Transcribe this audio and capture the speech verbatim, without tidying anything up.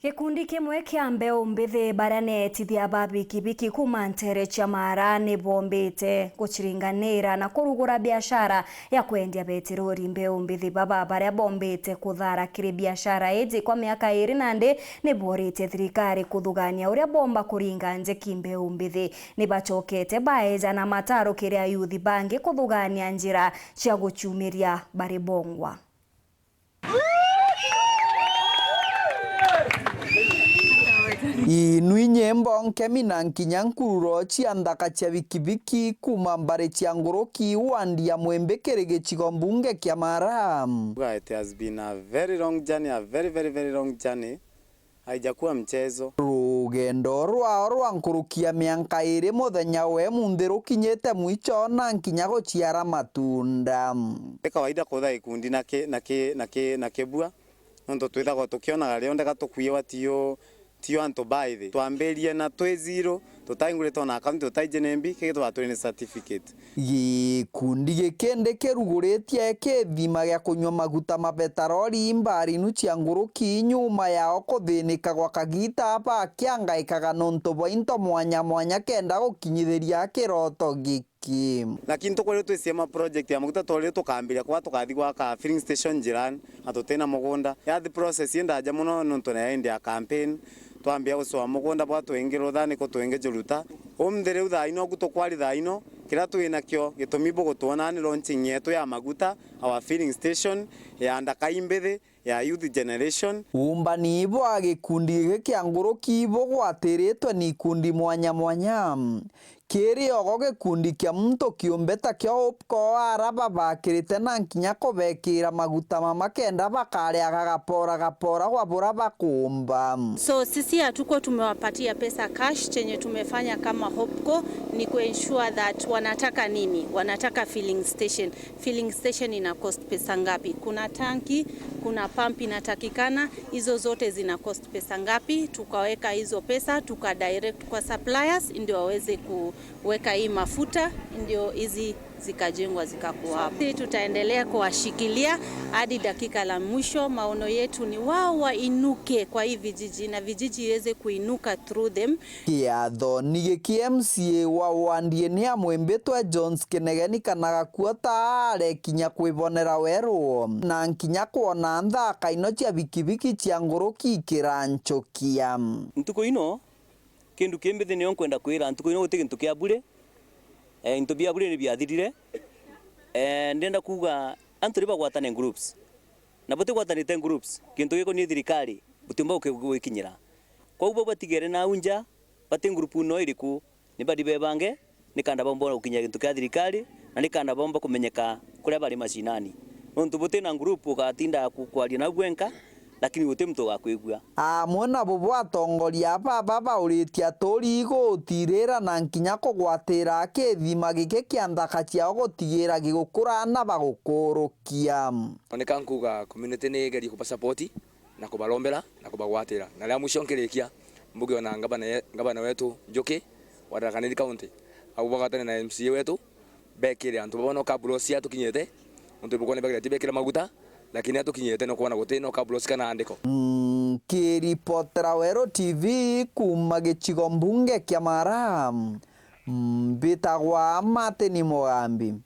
Gikundi kimwe kia mbeu mbithi baria ni etithia ba bikibiki kuuma nteere cia Mara ni bombite guciringanira na kurugura biashara ya kwendia betirori. Mbeu mbithi baba baria bombite kuthara kiri biashara iji kwa miaka iiri nandi ni boritie thirikari kuthugania uria bomba kuringa njeki mbeu mbithi. Ni bacokete baeja na mataro kiri ayuthi bangi kuthugania njira cia guciumiria bari bongwa. Inui nyimbo nkemi na nkinya nkururo cia nthaka cia bikibiki kuuma mbari cia nguruki wandi ya Mwimbi kiri gicigo mbunge kia Mara. It has been a very long journey, a very, very, very long journey. Haijakuwa mchezo. Rugendo rwao rwa nkuruki ya mianka iiri muthenya wa imunthi rukinyite mwicho na nkinya guciara matunda. Ni kawaida kutha gikundi na ki-, na ki-, na ki-, na kibua, nontu twithagwa tukionaga rionthe ka tukuiwa tio, tio antu ba ithi. Twambirie na twi zero, tutaingurite ona account, tutaiji ni mbi, kigitwa turi ni certificate. Gikundi giki ndi kiruguritie kithima gia kunyua maguta ma betarori mbarinu cia nguruki nyuma yao kuthinika gwa kagiita bakiangaikaga nontu bwa into mwanya mwanya kenda gukinyithiria kiroto giki. Lakini tukwirwo twiciema project ya maguta, twarire tukambiria kwa tukathi gwaka filling station jirani, na tutina mugunda. Yathi process indaja mono nontu nayo indi ya campaign. Twambia gucua mugunda bwa twingi rutha, niko twingi juruta. Umthi riu thaa ino, ugu tukwari thaa ino, kiria twinakio, gitumi bugutwona ni launching yetu ya maguta, our filling station, ya ndaka imbithi, ya youth generation. Uumbani bwa gikundi giki kia nguruki bugwatiritwe ni ikundi mwanya mwanya. Kiri ogo gikundi kia muntu kiumbe ta kio Hope Koara babakirite na nkinya kubekira maguta mama kenda bakariaga gapora gapora gwa bura bakumba. So sisi hatuko tumewapatia pesa cash, chenye tumefanya kama Hopco ni kuensure that wanataka nini? Wanataka filling station. Filling station ina cost pesa ngapi? Kuna tanki, kuna pump inatakikana, hizo zote zina cost pesa ngapi? Tukaweka hizo pesa, tuka direct kwa suppliers ndio waweze kuweka hii mafuta, ndio hizi zikajengwa zikakuwa hapo. Sisi tutaendelea kuwashikilia hadi dakika la mwisho. Maono yetu ni wao wainuke kwa hii vijiji na vijiji iweze kuinuka through them. Kiathoni giki M C A wa wandi ni amwimbitwe Jones Kinegeni kana gakua ta arekinya kwibonera weru na nkinya kwona nthaka ino cia bikibiki cia nguruki ikiranchukia. Ntuku ino, kindu ki mbithi nio nkwenda kwira, ntuku ino guti gintu kia bure. Eh, into bia bure ni biathirire. Eh, ndenda kuuga antu ni bagwatane groups. Na butigwatanite groups, kintu gikoni thirikari, butiumba guki-, gwikinyira. Kwou bo batigere nau nja, bati group no iriku, ni bari bebange, ni kanda baumba gukinyia gintu kia thirikari, na ni kanda baumba kumenyeka kuria bari mashinani. Nontu buti na group ugatinda ku-, kwaria nau gwenka, lakini guti muntu ugakwigua. Amwe nabo bo atongoria baba bauritie aturi igutirira na nkinya kugwatira kithima giki kia nthaka ciao gutigira gigukura na bagukurukia. Oneka nkuga community ni igerie kuba support na kubarombera na kubagwatira. Na ria mwisho nkirikia, mbuge ona ngabana ye-, ngabana wetu Njuki wa Tharaka Nithi County, au bagwatane na M C A wetu, bekire antu baba no kabros cia tukinyite, nontu bukwona begira ti bekire maguta, lakini atukinyite no kwona guti no kabros kana andiko. Nkiripotera Weru T V kuuma gicigo mbunge kia Mara, mbitagwa Martin Mugambi.